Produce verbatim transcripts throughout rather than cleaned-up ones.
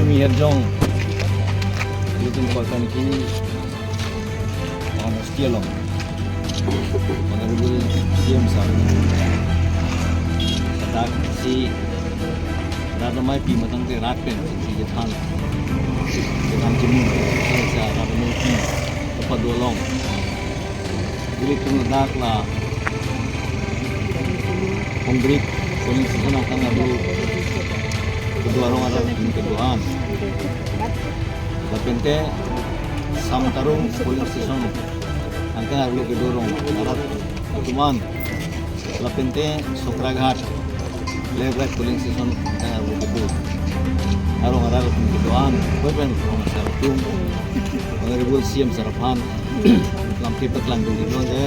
Mihirjong, ilitum Korkanthi, Honesty along, Honorable C M sir, ladak si rat amei pi matang te rat pen si jethan, jethan chini, si rat amei pi kapado along. Ilitum ladak la Phongbrik polling station angkang arlo kedo arong arat atum kedo-an. Lapen te Samtarung polling station angkang arlo kedo arong arat atum an. Lapen te Sokraghat left right polling station angkang arlo kedo arong arat atum kedo-an. Koi pen rong asar atum, Honorable C M sir aphan lamthe paklangdun iknon je.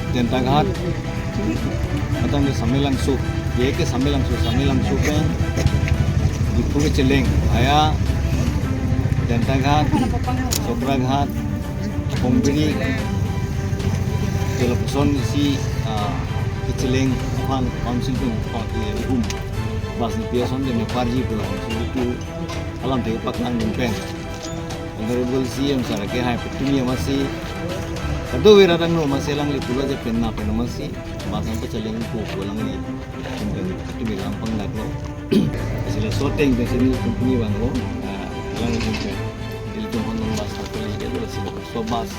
Dentaghat matang ke Samelangso, ye ke Samelangso, Samelangso pen Diphu kecheleng, aya Dentaghat, Sokraghat, Phongbrik, ke lapuson isi, ah, kecheleng aphan council pen pa-, eh, ihum bus ni pi ason de me parji pulang. So itu alamthe paklangdun pen Honorable C M sir ke hai petumi amatsi kadokave rat angno amatsi alangli pulo je penna pen amatsi bus nangpacheleng ko ko alangli pen petumi lang pangdak lo. Sila shooting pen sini petumi bang lo, ah, alangli pen. Ilitum hon bus nangpacheleng lo, sila so bus,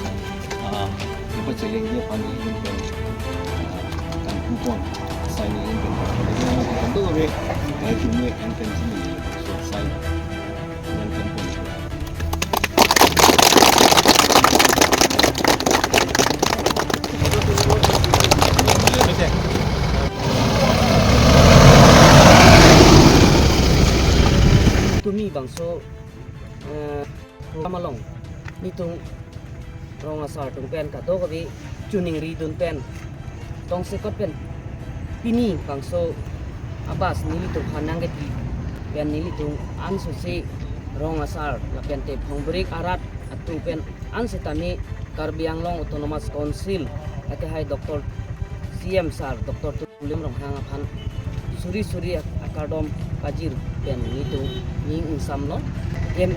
ah, nangpacheleng dia pan ilitum pen, ah, kan kupon sign ilitum pen. Kadokave, ah, petumi kan pen sini so sign. Petumi bangso, eh, program along nelitum rong asar atum pen kadokave chiningripdun pen tongsekot pen pini bangso a-bus nelitum aphan nangkepi pen nelitum ansose rong asar lapen te Phongbrik arat atum pen ansetame Karbi Anglong Autonomous Council akehai Doctor C M sir, Doctor Tuliram Ronghang aphan suri suri ak-, akardom pajir pen nelitum ning ingsamlo. Hem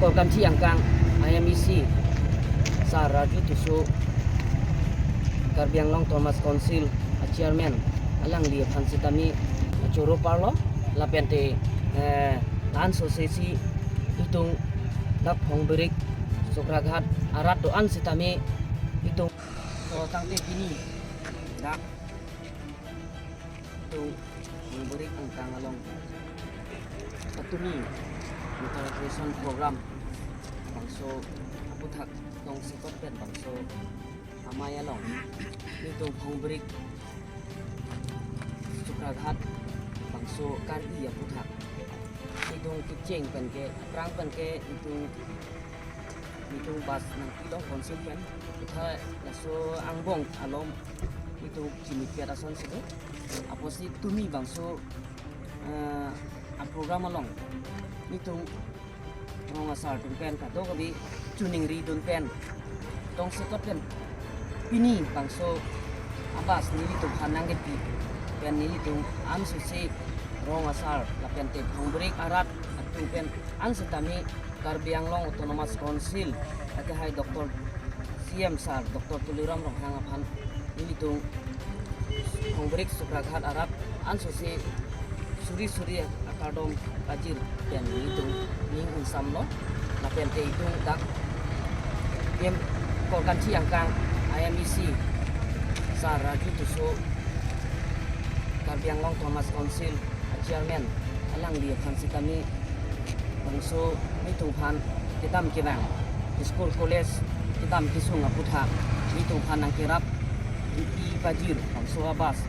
Korkanthi angkang I M A C sir Raju Tisso, Karbi Anglong Autonomous Council a-chairman, alangli aphan sitame choro parlo lapen te, eh, ansose si itum dak Phongbrik Sokraghat arat do-an sitame itum, o, tangte pini dak itum Phongbrik angkang along petumi interrogation program bangso aphuthak tongsekot pen bangso amei along itum Phongbrik Sokraghat bangso Karbi aphuthak itum kecheng pen ke, aphrang pen ke itum, itum bus nangpilo council pen. Kutha laso angbong along itum chimit pen ason silo. Apotsi petumi bangso, eh, a-program along itum rong asar atum pen kadokave chiningripdun pen tongsekot pen pini bangso a-bus nelitum aphan nangkepi pen nelitum ansose rong asar lapen te Phongbrik arat atum pen ansetame Karbi Anglong Autonomous Council akehai Doctor C M sir, Doctor Tuliram Ronghang aphan nelitum Phongbrik Sokraghat arat ansose suri suri akardom pajir pen nelitum ning ingsamlo. Lapen te itum dak hem Korkanthi angkang I M A C sir Raju Tisso, Karbi Anglong Autonomous Council a-chairman, alangli aphan sitame bangso nelitum aphan kedam kevang, school college kedam kesung aphuthak nelitum aphan nangkerap kepi pajir bangso a-bus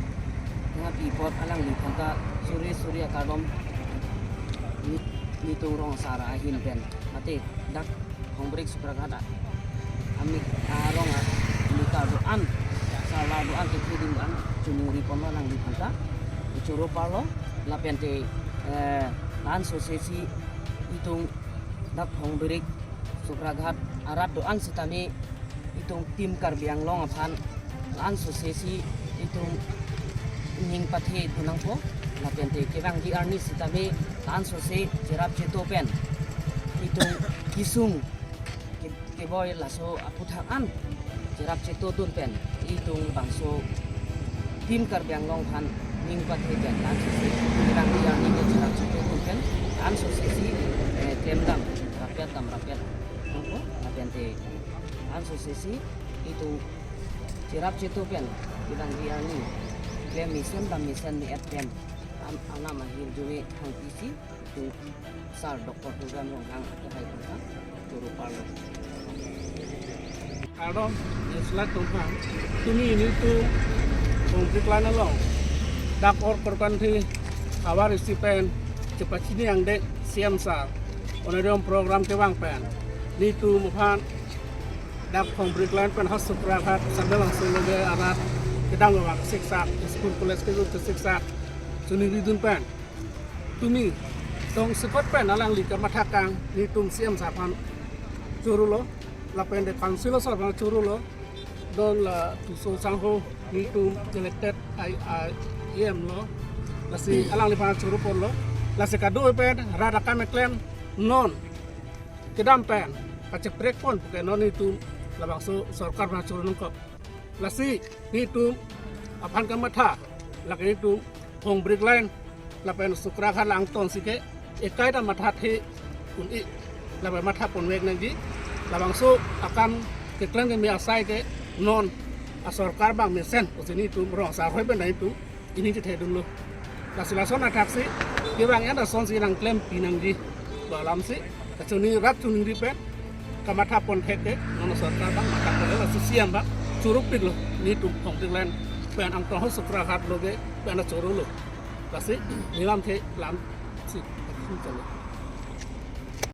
nangpi apot alangli aphan ta suri suri akardom neli-, nelitum rong asar ahin pen mate dak Phongbrik Sokraghat a-, amik arong a-, amika do-an, sala do-an, kepi adim do-an chiningri ponlo, alangli aphan ta choro parlo lapen te, eh, ansose si itum dak Phongbrik Sokraghat arat do-an sitame itum Team Karbi Anglong aphan ansose si itum ning pathe dun nangpo. Lapen te kevangji arni sitame la-an sose cherap cheto pen itum kesung ke-, keboi laso aputhak an cherap cheto dun pen itum bangso Team Karbi Anglong aphan ning pathe pen la-an sose kevangji arni ke cherap cheto dun pen la-an sose si, eh, klemdam rapet dam rapet nangpo. Lapen te la-an sose si itum cherap cheto pen kevangji arni klem mesen dam mesen me-et pen an-, anam ahirjume hangpisi itum Sir Doctor Tuliram Ronghang akehai aphan choro parlo. Kardom, Yusla Tonghang, tumi nelitum Phongbrik Line along dak Korkanthi havar isi pen chepachini angdeng C M Sir onorium program kevang pen nelitum aphan dak Phongbrik Line pen ha Sukraghat Sandalangso loge arat kedam kevang siksak, school college kejut siksak choningri dun pen tumi tong sekot pen alangli kamatha kang nelitum C M Sir aphan chorolo, lapen te council asor aphan chorolo, don la Tuliram sangho nelitum elected I, I, E M lo, lasi alangliphan choro ponlo, lasi kado pen rat akam keklem non kedam pen kacheprek pon puke non nelitum labangso sorkar aphan choro nangkok. Lasi nelitum aphan kamatha, lake nelitum Phongbrik Line lapen Sukraghat la angton si ke ekai ta mathathe un-e, lapen matha ponvek nangji. Labangso akam keklem keme asai ke non asorkar abang mesen pusi nelitum rong sarhoi pen nelitum ining chethe dunlo. Lasi lason athaksi kevang an asonsi nangklempi nangji. Ba alamsi kachoni rat choningri pen kamatha pon thek ke non sorkar abang matha pon, lasi C M abang choro piklo, nelitum Phongbrik Line pen angton ho Sukraghat loge pen chorolo. Lasi neli lamthe lamsi chalo.